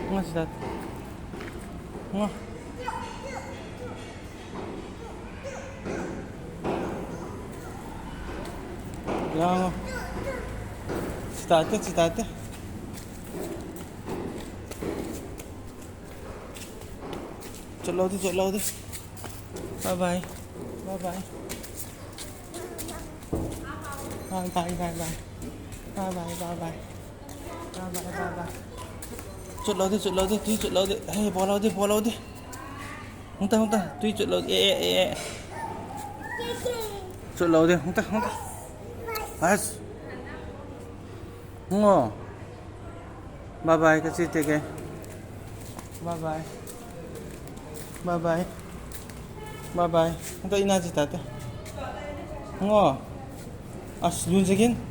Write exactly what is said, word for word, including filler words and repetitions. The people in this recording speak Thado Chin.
Nga sitat. Nga. Yang. Sitate, sitate. Chotlo di, chotlo di. Bye bye. Bye bye. Bye bye, bye bye. Bye bye, bye bye. Bye bye, bye bye. Chotlo di, chotlo di, tui chotlo di. Hey, bollo di, bollo di. Hung ta, hung ta. Tui chotlo di. Eh, eh, eh, eh. Chotlo di, hung ta, hung ta. Bas. Ngo. Bye bye, ka che te ke. Bye bye. Bye bye. Bye bye. Hung ta, ina che tate. Ngo. As, lun se kin.